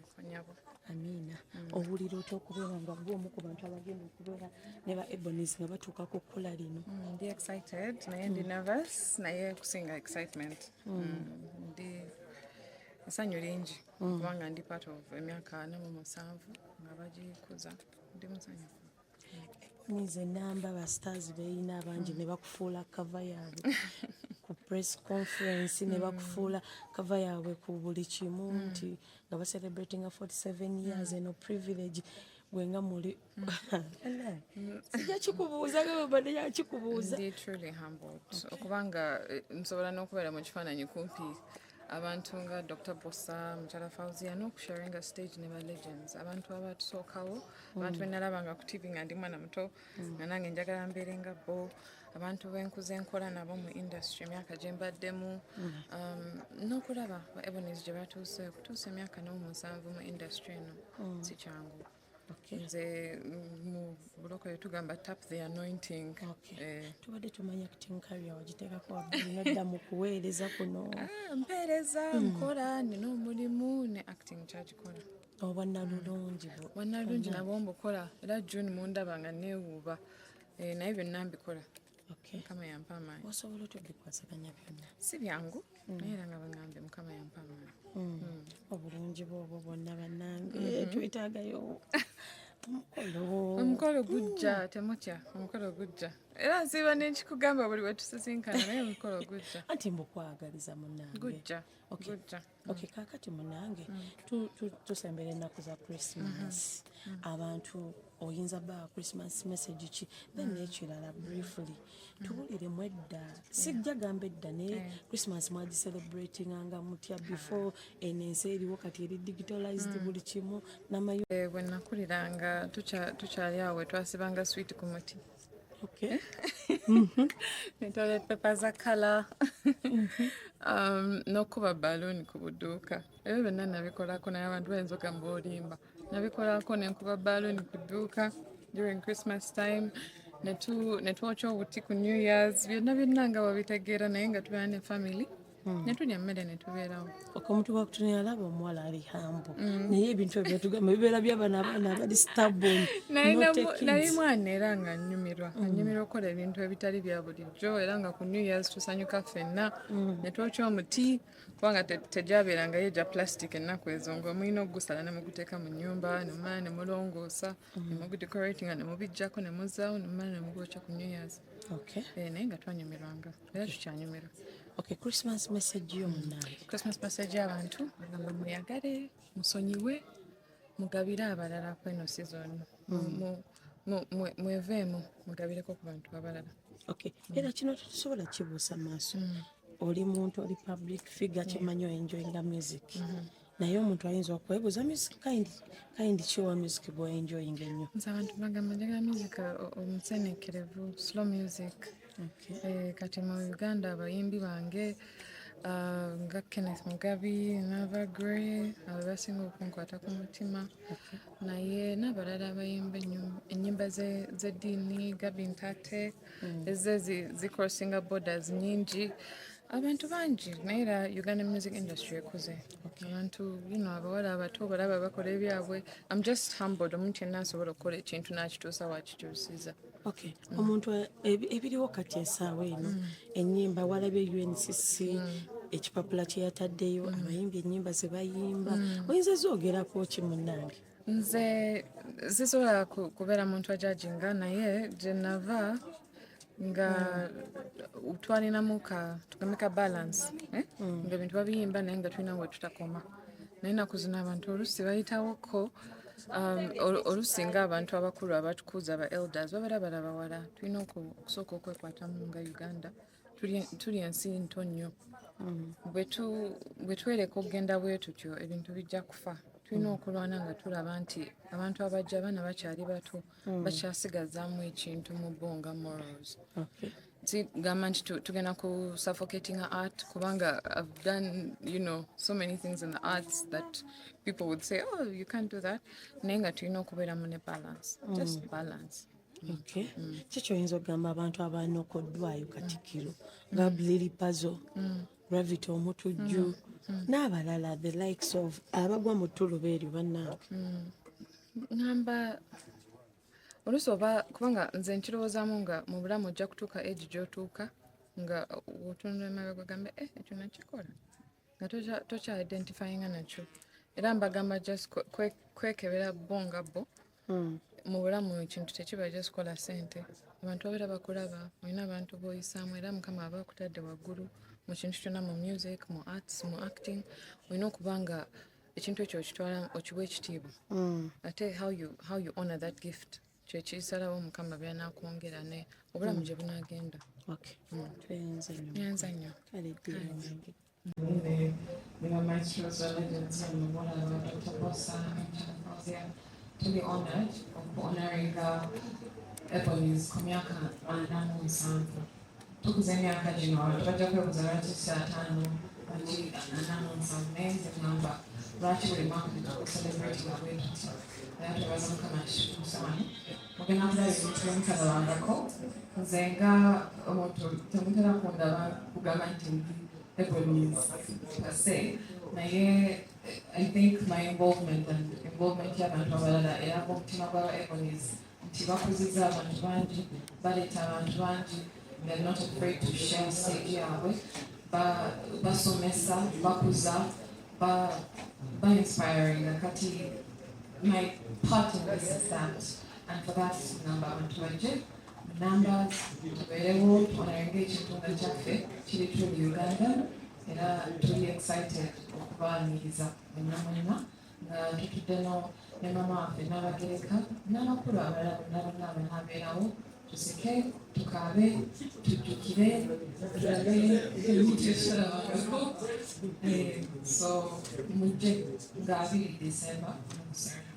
Webaleko nyabo. Amiina. Owulira otya okubeera nga gwe omu ku bantu abagenda okubeera ne ba Ebonies nga batuuka ku kkula lino? Ndi excited, naye ndi nervous, naye kusinga excitement. Ndi essanyu lingi kubanga ndi part of emyaka 47 nga bagikuza. Ndi musanyufu. Ebonies enamba ba stars beeyina abangi ne bakufuula cover yaabwe ku press conference, ne bakufuula cover yaabwe ku buli kimu, nti nga bacelebratinga 47 years. Eno privilege gwe nga muli sijja kikubuuza, nga bwe mbadde yakikubuuza. Ndi truly humbled okubanga nsobola n'okubeera mu kifaananyi kumpi abantu nga Dr Bossa, Mukyala Fauzia, n'okusharinga stage ne ba legends, abantu abatusookawo, abantu benalabanga ku TV nga ndi mwana muto, nga nange njagala mbeere nga bo, abantu benkuze nkola nabo mu industry emyaka gye mbaddemu, n'okulaba ba Ebonies gye batuuse, okutuusa emyaka 47 mu industry eno si kyangu. Nze mu bulokole tugamba, "Tap the anointing." Tubadde tumanya acting career wagiteekako waggulu, nodda mu kuweereza kuno. Ah, mpeereza, nkola, nina omulimu ne acting kyagikola. Obwannalulungi bwo. Bwannalungi nabwo mbukola, era June mundaba nga neewuuba. Naye byonna mbikola. Mukama yampa amaanyi. Osobola otya obikwasaganya byonna? Si byangu, naye era nga bwengambye, Mukama yampa amaanyi. Obulungi bwobwo bwonna, bannange, twetaagayo omukolo. Omukolo gujja, temutya, omukolo gujja. Era nsiiba nenkikugamba buli we tusisinkana, naye omukolo gujja. Anti mbukwagaliza, munnange. Gujja. Gujja. Okay, kaakati munange, tusembera ennaku za Christmas. Abantu oyinza bawa Christmas message ki? Then n'ekirala, briefly tubuliremu edda, sijja gamba edda, naye Christmas mwagicelebratinganga mutya before eno ensi eriwo kati eri digitalized buli kimu namayu? Bwe nakuliranga tukyali awo we twasibanga sweet ku muti ne toilet paper za colour, n'okuba balloon ku buduuka. Ebyo byonna nabikolako, naye abantu bayinza okugamba olimba. Nabikolako, nenkuba balloon ku dduuka during Christmas time, ne twokya obuti ku New Years. Byonna byonna nga wabitegeera, naye nga tubeera ne family, ne tulya emmere ne tubeerawo. Omuntu wakutunira alaba omuwala ali humble, naye ebintu ebyo tugamba bibeera byabano abaana abali stubborn. Nali mwana era nga nnyumirwa, nga nnyumirwa okukola ebintu ebitali bya bulijjo, era nga ku New Years tusanyuka ffenna ne twokya omuti, kubanga tegyabeerangayo egya plastic ennaku ezo, nga mulina okugusala ne muguteeka mu nnyumba, ne mumala ne mulongoosa, ne mugudecoratinga, ne mubiggyako, ne muzzaawo, ne mumala ne mugwokya ku New Years. Naye nga twanyumirwanga, era tukyanyumirwa. Okay, Christmas message yo, munnange. Christmas message y'abantu bagamba, muyagale, musonyiwe, mugabire abalala kweno season. Mweveemu, mugabireko ku bantu abalala. Okay, era kino tetusobola kibuusa maaso. Oli muntu, oli public figure, kimanyi oenjoyinga music, naye omuntu ayinza okwebuuza music kind ki owa music bwoenjoyinga ennyo? Nze abantu bagamba njagala music omusenekerevu, slow music. Kati mu Uganda abayimbi bange nga Kenneth Mugabi, Nava Grey, abo basinga okunkwata ku mutima, naye n'abalala abayimba ennyimba z'eddiini, Gabi Ntate, ezze zicrossinga borders nyingi. Abantu bangi, naye era Uganda music industry ekuze. Abantu abawala abato balaba bakola ebyabwe. I'm just humbled omuntu yenna asobola okukola ekintu n'akituusa wakikyusiza. Okay, omuntu ebiriwo kati esaawa eno, ennyimba walabye UNCC ekipapula kye yataddeyo, abayimbi ennyimba ze bayimba, oyinza zoogerako ki, munnange? Nze sisobola kubeera muntu ajudginga, naye gye nava nga twalinamu ka tugambe ka balance, eh? Nga ebintu babiyimba, naye nga tulina we tutakoma. Naye ennaku zino abantu oluusi bayitawoko, oluusi ng'abantu abakulu abatukuza, aba elders, babeera balaba wala. Tulina okusooka okwekwatamu nga Uganda. Tuli ensi nto nnyo. Bwe twereka okugenda bwe tutyo, ebintu bijja kufa. Tulina okulwana nga tulaba nti abantu abajja, abaana bakyali bato, bakyasigazaamu ekintu mu bo nga morals. Sigamba nti tugenda ku suffocating art, kubanga I've done so many things in the arts that people would say, "Oh, you can't do that," naye nga tulina okubeeramu ne balance, just balance. Okay. Kiki oyinza okugamba abantu abanokoddwayo katikkiro nga Lili Pazo, Gravity Omutujju? N'abalala, the likes of abagwa mu ttuluba eryo, bannange. Ŋŋamba oluusi oba kubanga nze nkirowoozaamu nga mu bulamu ojja kutuuka age gy'otuuka nga otunula emabega ogambe, "Eh, ekyo nakikola," nga tokya identifyinga nakyo. Era mbagamba just kwekebera bo nga bo. Mu bulamu ekintu tekiba just kola ssente. Abantu babeera bakulaba, olina abantu b'oyisaamu, era Mukama aba akutadde waggulu mu kintu kyonna, mu music, mu arts, mu acting. Olina okuba nga ekintu ekyo okitwala, okiwa ekitiibwa. Ate how you honor that gift kyekisalawo Mukama byanakwongera ne obulamu gye bunaagenda. Okay, tweyanze nnyo. Nyanza nnyo. Kale, ddiira wange. Ne ba maestros, ba legends mulaba, Dr. Bossa, Fawzia, tuli honored okuhonoringa Ebonies ku myaka 47. Tukuza emyaka gino, abantu bajja kwebuuza lwaki si 50, lwaki 47, naye nze ŋŋamba lwaki buli mwaka tetucelebratinga bwe tuti? Era twebaza Mukama nti tutuuse wano. Mugenda kulaba ebintu byemutalabangako. Nze nga omuntu temutera kundaba kugamba nti ndi Ebonies per se, naye I think my involvement and involvement y'abantu abalala eraga omutima gw'aba Ebonies nti bakuzizza abantu bangi, baleeta abantu bangi. They're not afraid to share stage yaabwe. Basomesa, bakuza, ba inspiring. Kati my part in this is that, and for that ngamba abantu bajje numbers, tubeerewo, tuhonoringa ekintu nga kyaffe kiri tuli Uganda. Era tuli excited okubaaniriza mwenna mwenna nga tutudde no ne mama waffe n'Abagereka n'abakulu abalala bonna bonna abanaabeerawo. Tuseke, tukaabe, tujjukire, tulabe ebintu ebitalabangako. So mujje nga 2 December mu Serena.